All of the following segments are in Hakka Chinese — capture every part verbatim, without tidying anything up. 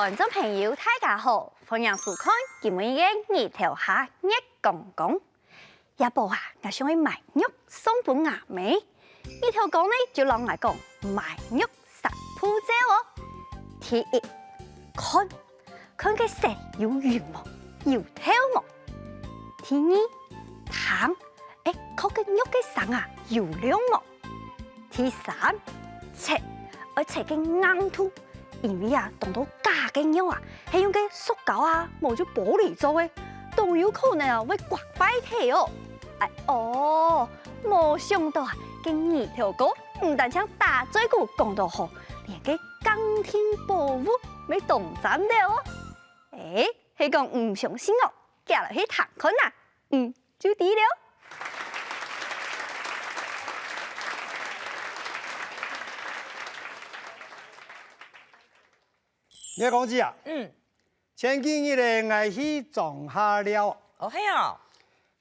觀眾朋友，大家好，歡迎收看今晡日个日頭下月光光。這寶啊，𠊎想愛買玉送分吾姆。日頭哥呢就摎𠊎講買玉三步驟哦。第一，看，看該色有勻無，有透無。第二，聽，愛確該玉个聲啊有亮無。 第三，切，愛切个硬度，因為啊，當多假个玉啊，係用个塑膠啊，無就玻璃做个，當有可能啊會刮壞忒哦。哎哦，無想到啊，該日頭哥毋單淨打嘴鼓講到好，連該鑑定寶物乜當讚了哦。哎，係講毋相信哦，遽來去聽看啊。嗯。 就知了。月光姊啊，嗯。前幾日仔，𠊎去莊下尞，哦，係哦。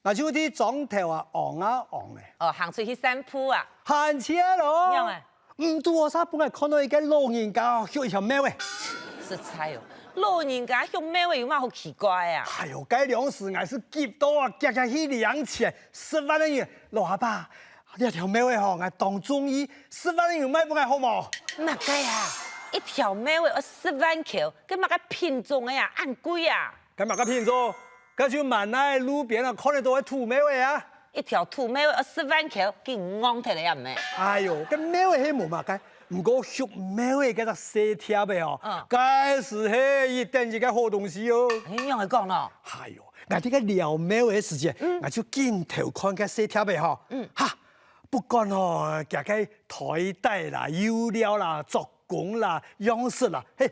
𠊎就在莊頭啊，尪啊尪仔。哦，行出去散步啊。還切咯。仰仔？ 毋堵好煞分𠊎看到一個老人家畜一條貓仔。實在哦，老人家畜貓仔有麼个好奇怪啊？哎喲，該量時𠊎係急到啊，遽遽去領錢，十萬个銀。老阿伯，這條貓仔吼，𠊎當中意，十萬个銀賣分𠊎好無？麼个啊？一條貓仔愛十萬箍，該麼个品種个啊，恁貴啊？該麼个品種？該就滿哪路邊啊看得到个土貓仔啊！ 一條土貓仔愛十萬箍，佢戇忒了也毋係？哎喲，該貓仔係無麼个，毋過畜貓仔該隻細貼仔哦，嗯。該斯係一等一个好東西哦。你仰仔講咯？哎喲，𠊎在該撩貓仔个時節，嗯。𠊎就緊偷看該細貼仔吼。嗯。哈，不管哦，佢个袋底啦、油料啦、做工啦、樣式啦，嘿，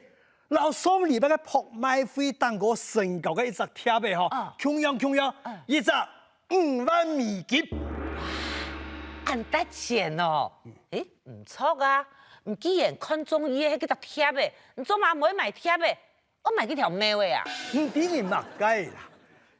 摎上禮拜个拍賣會當高成交个一隻貼仔吼，啊。共樣共樣，啊。一隻五萬美金。恁值錢哦！誒，毋著啊！你既然看中意个係該隻貼仔，你做麼毋會買貼仔，愛買該條貓仔啊？毋知你麼个啦！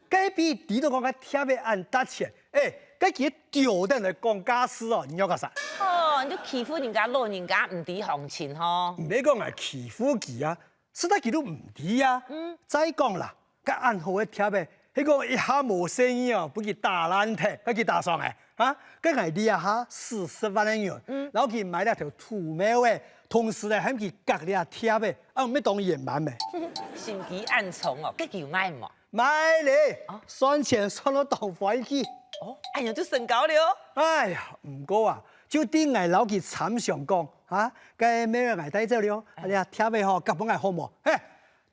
該比知著講个貼仔恁值錢，誒，該佢丟等來講價數哦，你仰結煞？哦，你就欺負人家老人家毋知行情吼！毋係講𠊎欺負佢啊， 實在佢都毋知啊。嗯。再講啦，該恁好个貼仔，係講一下無細義哦，分佢打爛忒，該佢打爽誒，哈？該𠊎這下使十萬个銀，嗯。摎佢買這條土貓仔，同時呢，喊佢割這貼仔，啊，毋係當圓滿咩？心機恁重哦，該佢有賣無？賣咧，啊？算錢算到當歡喜。哦，恁樣就成交了。哎呀，毋過啊，就在𠊎摎佢參詳講，哈，該貓仔𠊎帶走了，哎。啊，這貼仔吼，割分𠊎好無？嘿，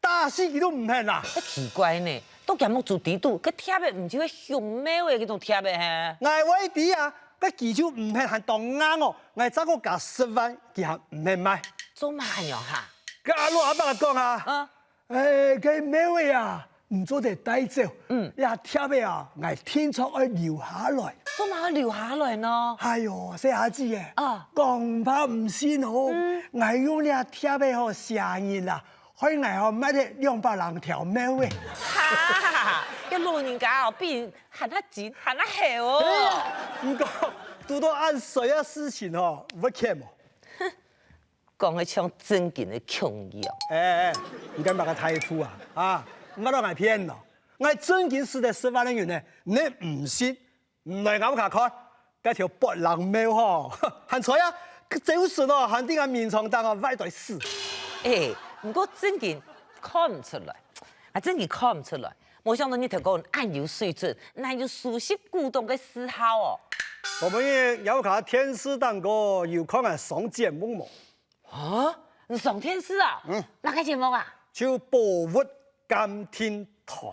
打死佢都毋肯啊！該奇怪呢，到厥目珠底肚，該貼仔毋就係畜貓仔該種貼仔嘿？𠊎會知啊，該佢就毋肯還當硬哦，𠊎再過加十萬，佢還毋肯賣。做麼恁樣哈？該阿老阿伯講啊，啊。誒，該貓仔啊，毋做得帶走，嗯。這貼仔啊，𠊎定著愛留下來。做麼愛留下來呢？哎喲，細阿姊誒，啊。講怕毋信哦，嗯。𠊎用這貼仔吼嚇人啦， 害𠊎吼賣忒兩百零條貓仔。哈，該老人家哦，比人還較精，還較猴哦。哎呀，毋過，堵著恁衰个事情吼，有會譴無？講个像正經个窮樣。哎哎哎，你敢麼个態度啊？啊，毋好摎𠊎騙咯！𠊎正經使得十萬个銀呢，你毋信？ 你來𠊎屋下看，該條發冷貓吼，還在啊，走神哦，還在𠊎眠床頂啊，歪對死。誒，毋過正經看毋出來，啊，正經看毋出來。無想到你頭家恁有水準，恁有收集古董个嗜好哦。昨晡日，𠊎屋下電視頂高有看𠊎上節目無？ 啊，你上電視啊？嗯。麼个節目啊？就寶物鑑定團。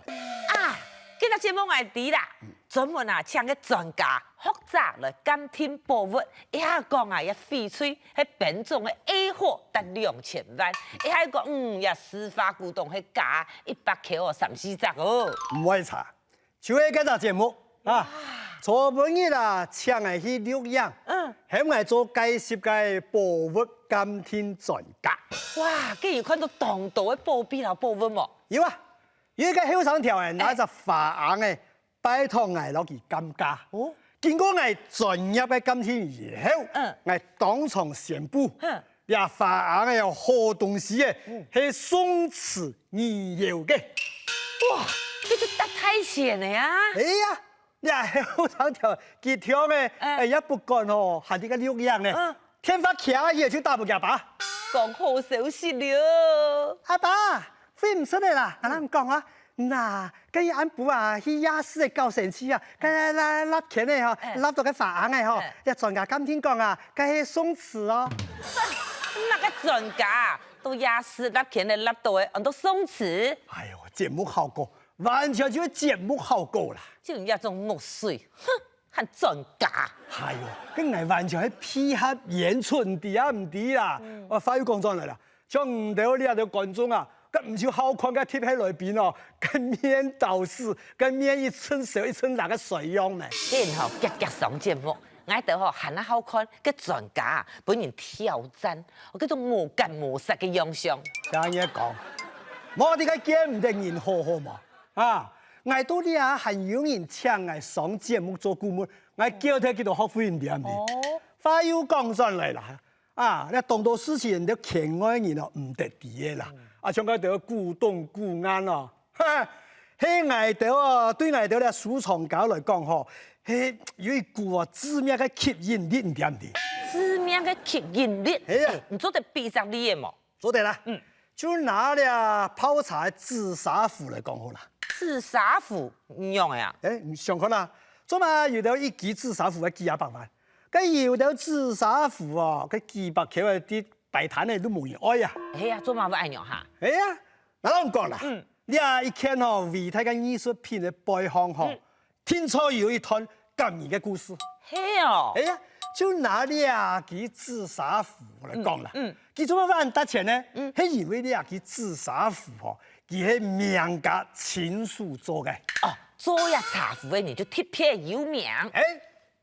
啊，該隻節目𠊎知啦，專門啊請个專家、學者來鑑定寶物，一下講啊，這翡翠係邊種个A貨值兩千萬，一下講，嗯，這石化古董係價一百箍哦，三四隻哦。毋會差， 就係該隻節目啊。昨晡日啊，請𠊎去錄影，嗯。喊𠊎做該集个寶物鑑定專家。哇，該有看著當多个寶貝摎寶物無？有啊，有一個後生條仔拿一隻花罌仔，拜託𠊎摎佢鑑價。哦。經過𠊎專業个鑑定以後，嗯。𠊎當場宣布，哼。這花盎仔哦，好東西欸，係宋朝人有个。哇，這就值大錢个啊！哎呀，這後生條佢暢欸，哎，也不管哦，還得个錄影呢。電話擎起就打分厥爸。講好消息了。阿爸，會毋使了啦，𠊎摎你講啊， 那，該暗晡啊，去夜市个搞生趣啊，該那那那圈个吼，哎。拉到个花盎仔吼，哎。這專家鑑定講啊，該係宋朝哦。哪个專家啊？到夜市拉圈个拉到个，安到宋朝？哎喲，節目效果，完全就係節目效果啦。就你這種木水，哼，還專家。哎喲，該𠊎完全係配合演出，你知啊毋知啦？嗯。話又講轉來啦， 像你兜這兜觀眾啊，該毋就好看該特別來賓哦，該面到屎，該面一寸瘦一寸large个衰樣呢。恁好，遽遽上節目，𠊎兜吼還較好看該專家啊，分人挑戰，哦，該種無奸無煞个樣相。聽你講，無在該見毋得人好好無？啊，𠊎到這還有人請𠊎上節目做顧問，𠊎叫忒幾多學費你知毋知？哦。話又講轉來啦， 啊，這當多事情你兜圈外人哦，毋得知个啦。啊，像該兜古董古玩哦，哈，係𠊎兜哦，對𠊎兜這收藏家來講吼，係有一股哦致命个吸引力，你知毋知？致命个吸引力？係啊。欸，你做得比隻例仔無？做得啦。嗯。就拿這泡茶个紫砂壺來講好啦。紫砂壺，仰仔啊？欸，你想看啊，做麼有兜一支紫砂壺愛幾下百萬？ 該有兜紫砂壺哦，該幾百箍个在擺攤仔都無人愛啊。係啊，做麼會恁樣哈？係啊，𠊎摎你講啦，嗯。這一件吼，偉大个藝術品个背後吼，嗯。定著有一段感人个故事。係哦。係啊，就拿這支紫砂壺來講啦。嗯，嗯。佢做麼會恁值錢呢？嗯。係因為這支紫砂壺吼，佢係名家親手做个。哦，做這茶壺个人就特別有名。欸，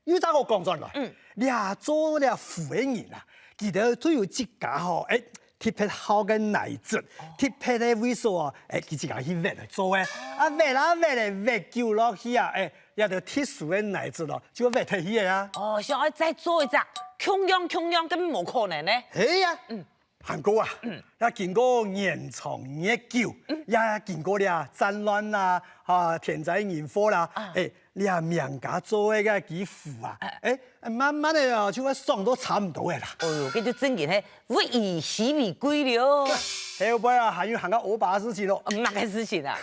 又再過講轉來，嗯。這做這壺个人啊，佢兜都有自家吼，欸，特別好个泥質，哦。特別个位所哦，欸，佢自家去挖來做个。啊，挖啊挖咧，挖久落去啊，欸，這兜特殊个泥質哦，就會挖忒去个啊。哦，想愛再做一隻，共樣共樣，根本無可能呢。係啊，嗯。 還過啊，嗯。也經過年長月久，嗯。也經過這戰亂啦，哈，天災人禍啦，啊。欸，這名家做个該支壺啊，啊。欸，慢慢仔哦，就會損到差毋多个啦。哎喲，這就正經係物以稀為貴了。後背啊，還有還較烏白个事情咯。麼个事情啊？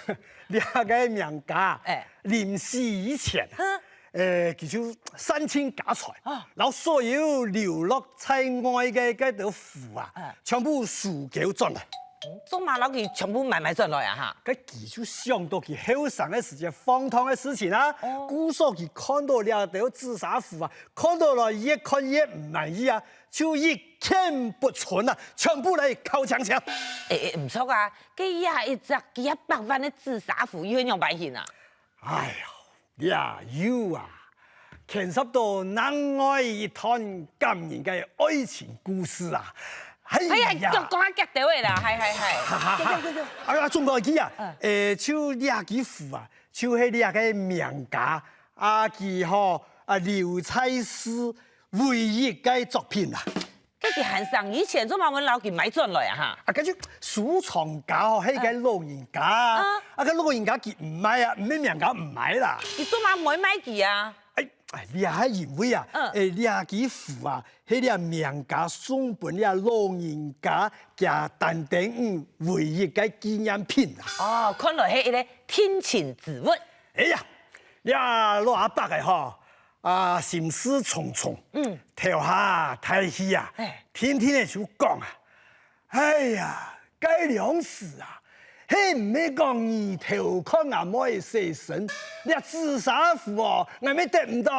這个名家，欸。臨死以前啊，哼。 欸，佢就散盡家財，啊。摎所有流落在外个該兜壺啊，啊。全部收勼轉來。嗯，做麼摎佢全部買買轉來啊哈？該佢就想到佢後生个時節荒唐个事情啊，哦。故所佢看到這兜紫砂壺啊，看到了越看越毋滿意啊，就一件不存啊，全部來敲淨淨。欸，欸，毋著啊，該這一隻幾百萬个紫砂壺又係仰般形啊？ 哎喲，這又啊，牽涉到另外一段感人个愛情故事啊。哎呀，哎呀，講，講較遽兜仔啦，係，係，係。哈哈哈。對，對，對，對。哎呀，總講一句啊，嗯。欸，就這支壺啊，就係這个名家啊，佢吼，啊，留在世唯一个作品啊。 該佢還生以前，做麼會摎佢買轉來啊哈？啊，該就收藏家吼，係一个老人家啊。啊。啊，該老人家佢毋賣啊，毋係名家毋賣啦。佢做麼毋賣佢啊？哎，哎，這係因為啊，嗯。欸，這支壺啊，係這名家送分這老人家厥單丁仔唯一个紀念品啊。哦，看來係一个定情之物。哎呀，這老阿伯仔吼， 啊，心事重重，嗯。頭下大氣啊，哎。定定仔就講啊：「哎呀，該量時啊，係毋係講你偷看阿妹洗身，這紫砂壺哦，𠊎乜得毋著？」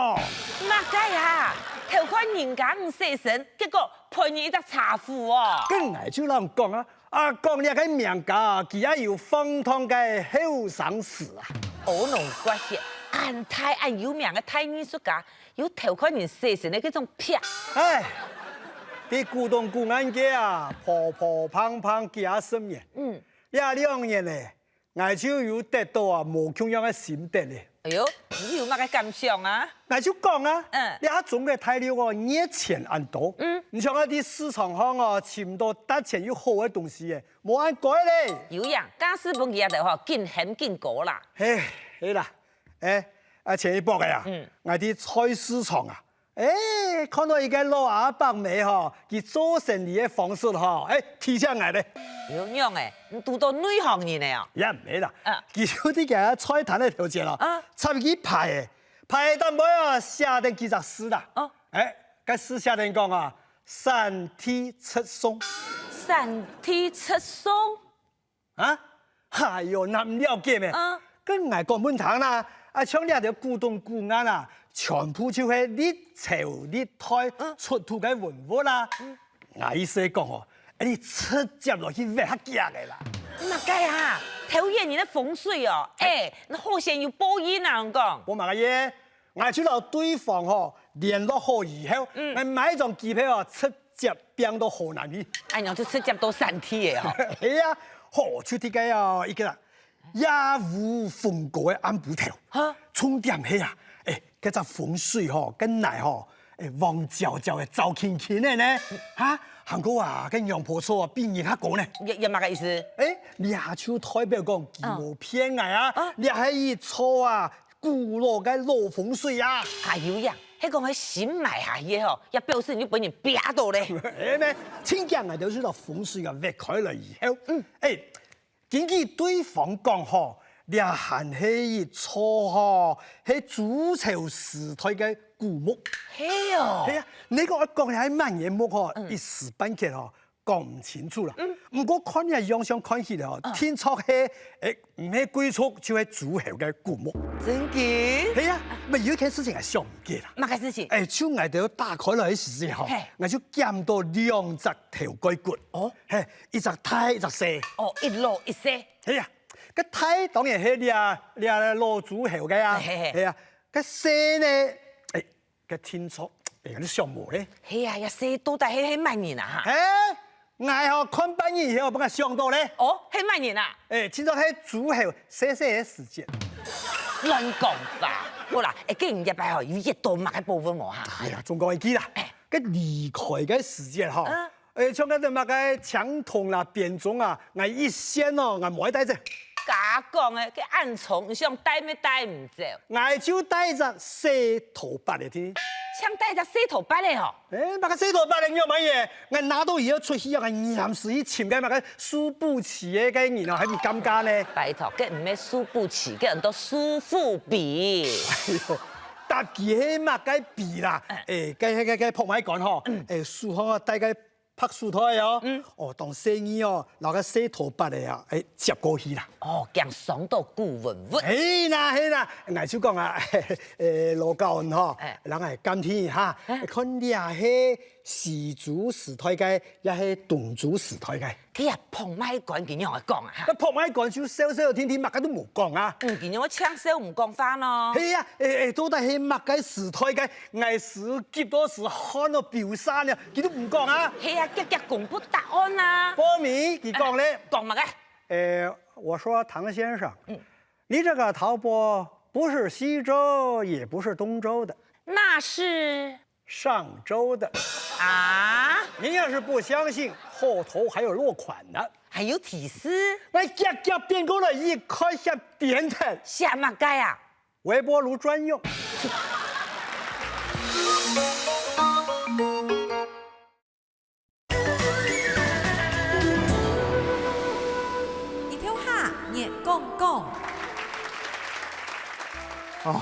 「麼个啊？偷看人家人洗身，結果賠人一隻茶壺哦？」該𠊎就摎你講啊， 啊，講這个名家啊，佢也有荒唐个後生時啊。哦，難怪係恁大恁有名个大藝術家，有偷看人洗身个該種癖。哎，在古董古玩界啊，婆婆碰碰幾下十年。嗯。這兩年呢， ，𠊎就有得到啊無共樣个心得咧。哎喲，你有麼个感想啊？𠊎就講啊，嗯。這下中國大陸哦，熱錢恁多，嗯。你像啊，在市場項哦，尋到值錢又好个東西誒，無恁該咧。有影，假使分佢啊，就吼，緊喊緊高啦。嘿，係啦，誒，啊，前一駁个啊，嗯。𠊎在菜市場啊， 誒，看到一個老阿伯姆吼，佢做生理个方式吼，誒，提醒𠊎咧。有樣誒，你堵到內行人誒哦。也毋係啦，嗯。佢就在該菜攤个頭前哦，啊。插幾排誒，排擔背哦，寫等幾隻字啦。哦。誒，該字寫等講啊，三地七送。三地七送？ 啊？哎喲，你毋了解咩？啊。該𠊎講分你聽啦，啊，像這兜古董古玩啊，全部就係歷朝歷代，嗯。出土个文物啦。嗯。𠊎意思係講哦，你直接落去挖較遽个啦。麼个啊？偷挖人个風水哦？哎，該好先有報應啊，你講。報麼个應？ 𠊎就摎對方吼聯絡好以後，嗯。𠊎買一張機票哦，直接拚到河南去。哎，你就直接到山地个哦。係啊，好，就在該哦，一個夜烏風高个暗晡頭。哈？重點係啊，誒，該隻風水吼，該泥吼，誒，黃焦焦个，燥輕輕个呢，哈，還過啊，該娘婆厝啊，比人較高呢。也，也麼个意思？誒，這下就代表講佢無騙𠊎啊，嗯。啊。這係一座啊， 古老个老風水啊。哎喲呀，係講係新埋下去个吼，也表示你分人煏到咧。係咩？盡驚𠊎兜就摎風水啊挖開來以後，嗯。誒，根據對方講吼，這還係一座吼，係朱朝時代个古墓。係哦。係啊，你講愛講這係麼人个墓吼，嗯。一時半刻吼， 講毋清楚啦。嗯。毋過看這樣相看起來哦，啊。定著係，誒，毋係貴族就係諸侯个古墓。真个？係啊，毋過有一件事情𠊎想毋過啦。麼个事情？誒，就𠊎兜打開來个時節吼，嘿。𠊎就撿到兩隻頭蓋骨。哦。嘿，一隻大，一隻細。哦，一老一細。係啊，該大當然係這，這老諸侯个啊。嘿嘿嘿。係啊，該細呢，誒， 該定著，誒，你想無咧？係啊，這細到底係，係麼人啊哈？嘿，𠊎吼看半日以後，分𠊎想到咧。哦，係麼人啊？誒，定著係諸侯細細个時節。亂講話！好啦，誒，該你這擺吼有挖到麼个寶物無哈？哎呀，總講一句啦，哎。該離開个時節吼，嗯。 誒，像該兜麼个青銅啦、編鐘啊，𠊎一仙哦，𠊎無愛帶走。假講个，該恁重，你想帶乜帶毋走？𠊎就帶隻細拖把仔定。淨帶隻細拖把仔吼？誒，麼个細拖把仔仰般仔？𠊎拿到以後出去啊，𠊎黏時去尋該麼个輸不起个該人哦，還毋尷尬呢？拜託，該毋係輸不起，該安到蘇富比。哎喲，搭佢係麼个比啦？嗯。誒，該，該，該，該拍賣官吼，嗯。誒，手項啊戴該 白手套哦，嗯。哦，當細義哦，摎該細拖把仔啊，誒，接過去啦。哦，驚傷到古文物。係啦，係啦，𠊎就講啊，誒，老高人吼，哎。人愛鑑定一下，哎。看這係西周時代个，也係東周時代个。佢啊，拍賣官佢仰會講啊？該拍賣官就笑笑定定，麼个都無講啊。嗯，佢仰會淨笑毋講話呢？係啊，誒，誒，到底係麼个時代个？ 𠊎時急到時汗都飆晒呢，佢都毋講啊。係啊，遽遽公布答案啊。報名，佢講咧。講麼个？呃，我說唐先生，嗯。你這個陶缽不是西周，也不是東周的。那是？上周的。啊？您要是不相信，後頭還有落款呢。還有提示？𠊎遽遽變過來一看，先變的。寫麼个啊？ 微波爐專用。日頭下，月光光。哦，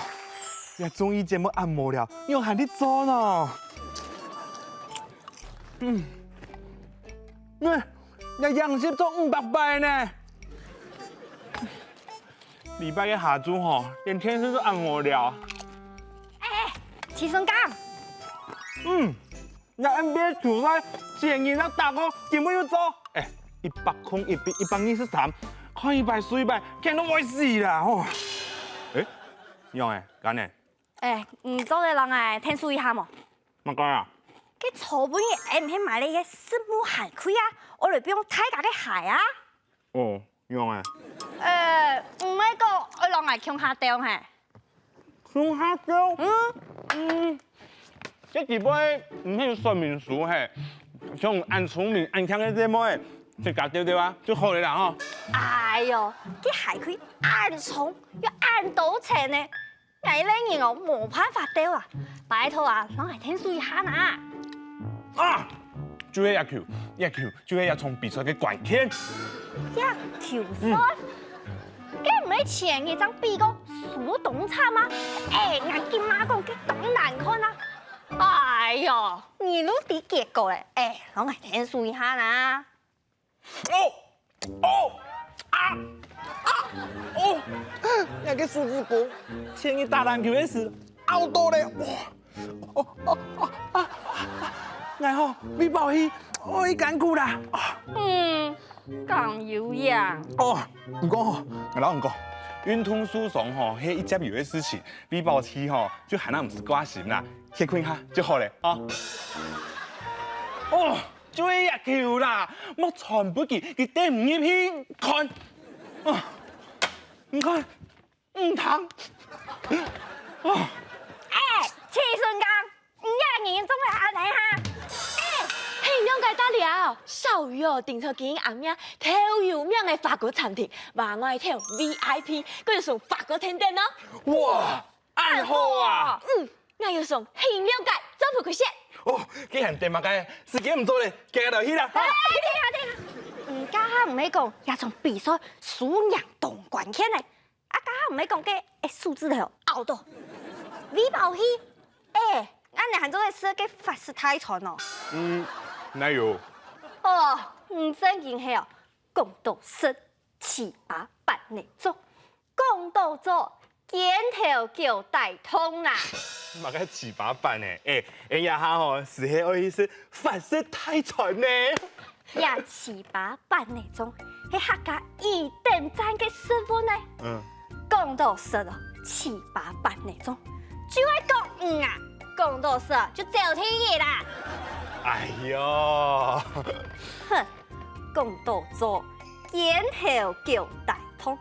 這綜藝節目恁無聊，仰還在做呢？嗯，嗯，這影集做五百擺呢。 禮拜个下晝吼，連電視都恁無聊。哎，哎，徐松剛。嗯，這NBA球賽，前日正打過，今晡又做。哎，一百空一比一百二十三，看一擺輸一擺，看到會死啦吼。哎，仰仔，今日？哎，你做得摎𠊎𢯭手一下無？麼个啊？該昨晡日，哎，毋係買了一個實木鞋櫃啊，愛來放大家个鞋啊。哦，仰仔？呃，毋係講愛摎𠊎共下鬥嘿？共下鬥？嗯。嗯，這基本毋係說明書嘿，像恁聰明恁慶个姊妹，自家鬥鬥啊，就好了啦吼。哎喲，該海葵恁重又恁多錢呢， 𠊎這人哦，無辦法鬥啊！拜託啊，摎𠊎𢯭手一下啊！啊！就係這球，這球就係這場比賽个關鍵。這球賽？該毋係前日正比過輸當慘嗎？哎，𠊎今嘛講該當難看啊！哎喲，你都知結果咧，哎，摎𠊎𢯭手一下啊！ 哦，哦，啊，啊，哦，𠊎个手指公，前日打籃球个時拗到咧，哇！哦，哦，哦，啊，啊，𠊎吼，胃飽氣，哦，會艱苦啦。嗯，講有影。哦，毋過吼，𠊎摎你講，運動受傷吼，係一接有个事情，胃飽氣吼，就還能毋使掛心啦，歇睏下就好咧，啊。哦。 就係這球啦，莫傳分佢，佢等毋入去看。啊，你看，毋通。啊，哎，徐順剛，你這人做麼个恁樣哈？哎，係仰般大了，小魚哦，頂頭今暗夜頭有名个法國餐廳，話𠊎頭V I P，還有送法國甜點哦。哇！ 恁好啊！嗯，𠊎有送飲料个，做不可惜。哦，該還等麼个？時間毋早咧，遽遽來去啦！哎，等下，等下，你頭下毋係講這場比賽輸贏當關鍵呢？啊，頭下毋係講該手指頭拗到胃飽氣？哎，恁樣還做得食該法式大餐哦？嗯，哪有？哦，毋正經係哦，講到食，七八八呢做。 講到做，肩頭腳帶痛啦。麼个七八八呢？哎，哎呀哈吼，係係愛去食法式大餐呢。這七八八呢種，係客家一等讚个食物呢。嗯。講到食哦，七八八呢種，就愛講你啊。講到食，就走第一啦。哎喲。哼，講到做，肩頭腳帶痛。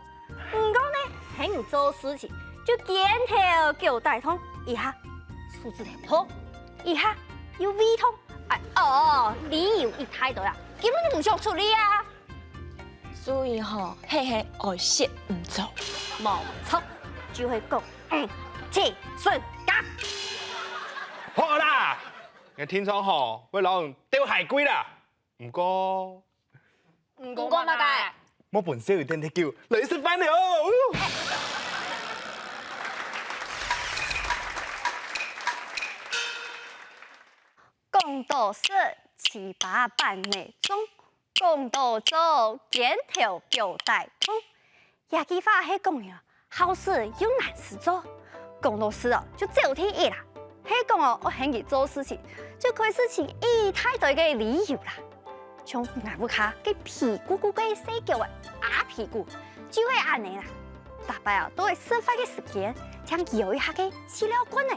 毋過呢，喊你做事情，就肩頭腳帶痛，一下手指頭痛，一下又胃痛。哎哦，理由一大堆啊，根本就毋想出力啊。所以吼，係係愛食毋做。無錯，就係講，嗯，徐順剛。好啦，𠊎聽說吼，會摎你鬥海龜啦。 毋過，毋過麼个？莫分細人仔忒久，來食飯了。講到食，七八八呢種；講到做，肩頭腳帶痛。 這句話係講人好食又難食做。講到食哦，就走第一啦。係講哦，愛喊佢做事情，就開始尋一大堆个理由啦。像𠊎屋下該肥咕咕个細腳仔阿肥咕，就係恁呢啦。逐擺哦，都係食飯个時間，正搖一下个飼料罐仔，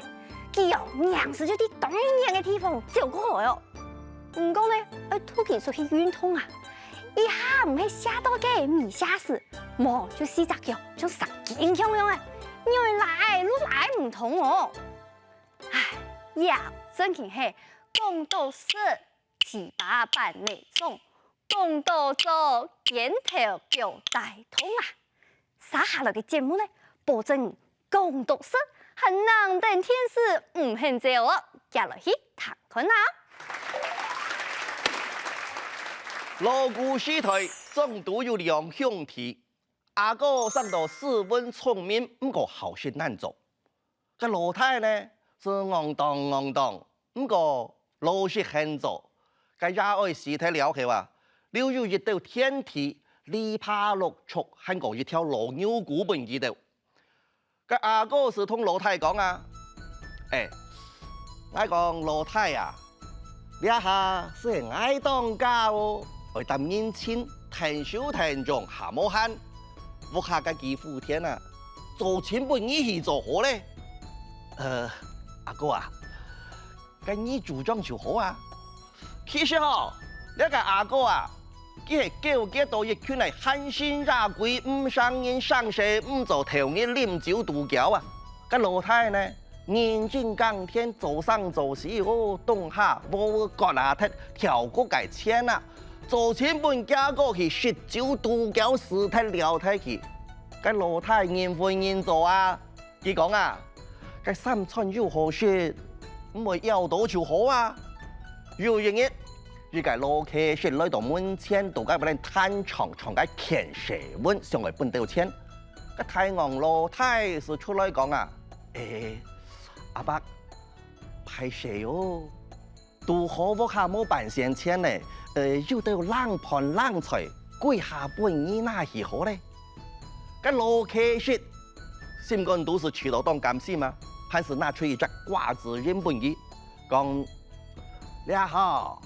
佢哦，硬係就在當遠个地方走過來哦。毋過呢，愛渡佢出去運動啊，一下毋係瀉到个米瀉屎， 無就四隻腳像生筋共樣仔，愛拉都拉毋通哦。唉，這正經係講到食，七八八呢種；講到做，肩頭腳帶痛啊！接下來个節目呢，保證你講到食，還能等電視毋肯走哦，遽來去聽看啊！老古時代，莊肚有兩兄弟， 阿哥生到斯文聰明，毋過好食懶做。該老弟呢，斯戇當戇當，毋過老實肯做。該爺哀死忒了後啊，留有一兜田地，籬笆綠竹，還過一條老牛牯分佢兜。 該阿哥斯同老弟講啊：「哎，𠊎講老弟啊，這下斯𠊎當家哦，愛搭人情，𢯭手𢯭腳還無閒。屋下該幾畝田啊，早就分你去做好咧。」「呃，阿哥啊，該你主張就好啊。」其實吼，這个阿哥啊，佢係糾結到一群个閒神野鬼，毋成人成事，毋做頭日啉酒度樵啊。該老弟呢，認真耕田，做生做死哦，冬下禾割啊忒，條谷个田啊，做親分厥哥去食酒度樵，死忒了忒去。該老弟認分認做啊， 佢講啊，該三餐有好食，毋會枵到就好啊。有一日，一個老乞食來到門前，在該位彈唱唱个譴世文，想愛分兜錢。該大戇老弟就出來講啊：「欸，阿伯，敗勢哦， 堵好屋下無半仙錢呢，呃，有兜冷飯冷菜，歸下分你拿去好咧。」該老乞食，心肝肚係試到當甘心啊，還係拿出一隻瓜子仁分佢，講：「這吼，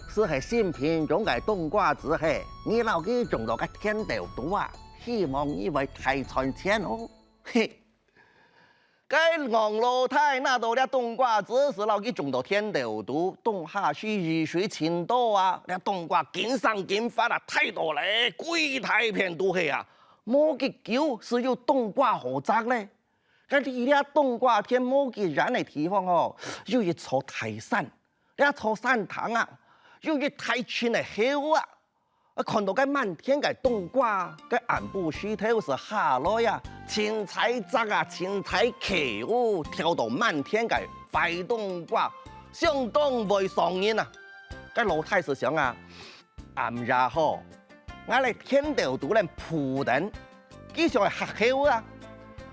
係係新品種个冬瓜子嘿，你摎佢種到該田肚肚啊，希望你會大賺錢哦。」嘿， 該戇老弟拿到這冬瓜子，就摎佢種到田肚肚，冬下時雨水盡多啊，這冬瓜緊生緊發啊，大到咧，歸大片都係啊，無幾久就有冬瓜好摘咧。該離這冬瓜田無幾遠个地方吼，有一座大山，這座山頂啊，有一大陣个猴啊， 啊，看到該滿田个冬瓜，該暗晡時頭就下來啊，清採摘啊，清採嗑哦，挑到滿田个壞冬瓜，相當會傷人啊。該老弟就想啊，暗夜吼，𠊎來田肚肚恁鋪等，佢想愛嚇猴啊，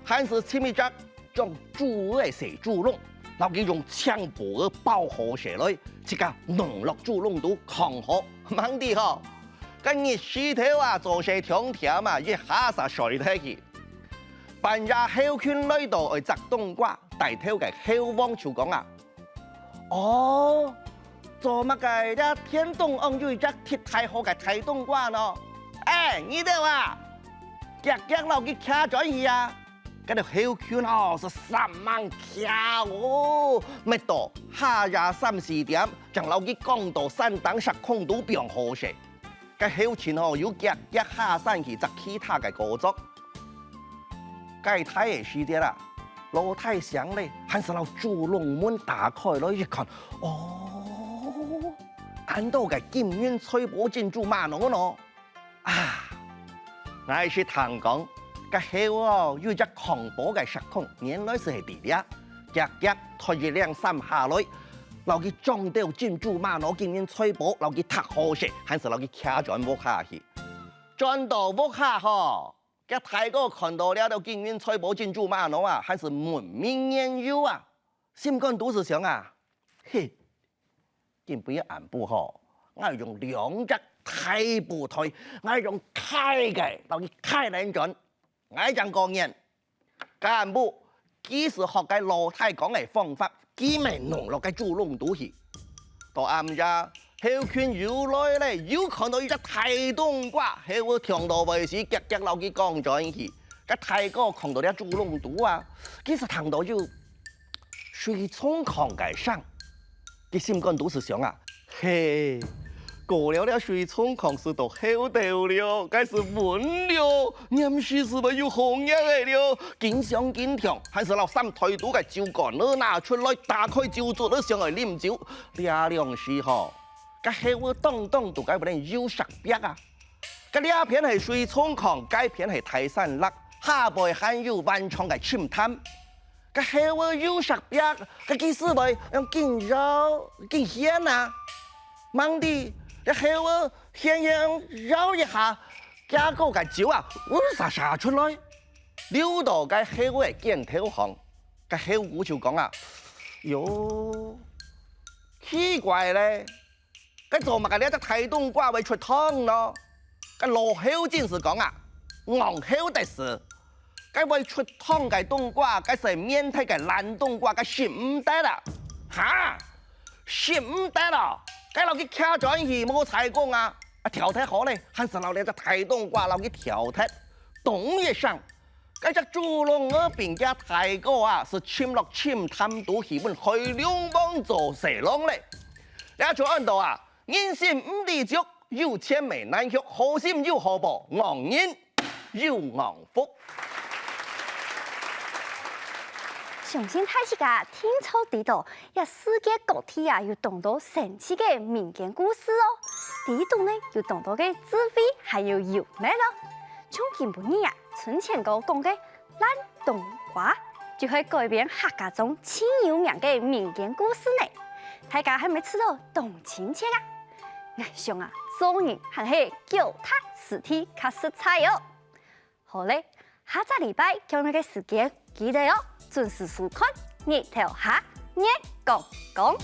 還係尋一隻 像豬仔个細豬籠，摎佢用青布仔包好勢來，自家弄落豬籠肚囥好。吂知吼，該日時頭啊，做事忒悿啊，一下煞睡忒去。半夜猴群來到愛摘冬瓜，帶頭个猴王就講啊：「哦，做麼个這田中央有一隻忒大好个大冬瓜呢？欸，你兜啊，遽遽摎佢擎轉去啊！」 該兜猴群吼，係煞猛擎哦，搣到下夜三四點，正摎佢扛到山頂石空肚放好勢。該猴群吼，又遽遽下山去摘其他个果作。該大个時節啊，老弟醒咧，還係摎豬籠門打開來一看，哦，恁多个金銀財寶珍珠瑪瑙呢！ 啊，𠊎識聽講，該猴哦，有一隻囥寶个石空，原來係係在這，遽遽脫一領衫下來，摎佢裝兜珍珠瑪瑙金銀財寶，摎佢䌈好勢，還係摎佢擎轉屋下去。轉到屋下吼，厥大哥看到這兜金銀財寶珍珠瑪瑙啊，還係聞名遐有啊，心肝肚就想啊，嘿， 今晡暗晡吼，𠊎用兩隻大布袋，𠊎用㧡个，摎佢㧡等轉，𠊎正過癮。該暗晡，佢就學該老弟講个方法，佢乜弄落該豬籠肚去。到暗夜，猴群又來咧，又看到一隻大冬瓜，猴仔暢到會死，遽遽摎佢扛轉去。該大哥囥到這豬籠肚啊，佢就聽到有 水沖囥个聲。佢心肝肚就想啊，嘿，過了這水沖囥就到猴肚了，該就穩了，黏時就會有好額个了。緊想緊暢，還係摎衫袋肚个酒罐仔拿出來，打開酒嘴仔想愛啉酒。這兩時吼，該猴仔當當在該位游石壁啊！該這片係水沖囥，該片係大山壢，下背還有萬丈个深潭。 該猴仔游石壁，該佢就會用緊搖緊㧒啊。吂知，這猴仔㧒㧒搖一下，厥哥个酒啊，嗚唰唰出來，流到該猴仔个肩頭項。該猴牯就講啊：「喲，奇怪咧！ 該做麼个這隻大冬瓜會出湯呢？」該老猴精就講啊：「戇猴得死！該會出湯个冬瓜，該係面忒个爛冬瓜，該食毋得啊！」「哈！食毋得啊！該摎佢擎轉去無採光啊！」啊，挑忒好咧，還係摎這隻大冬瓜摎佢挑忒。咚一聲， 該隻豬籠仔並厥大哥啊，就沉落深潭肚去分海龍王做蛇郎咧。這就安到啊，人心毋知足，有錢無難畜，好心有好報，戇人有戇福。相信大自家定著知著，這世界各地啊有當多神奇个民間故事哦。裡肚呢有當多个智慧，還有幽默哦。像今晡日啊，春錢哥講个 爛冬瓜，就係改編客家庄盡有名个民間故事呢。大家係毋係試著當親切啊？𠊎想啊，做人還係腳踏實地較實在哦。好咧，下隻禮拜共樣个時間，記得哦，準時收看日頭下月光光。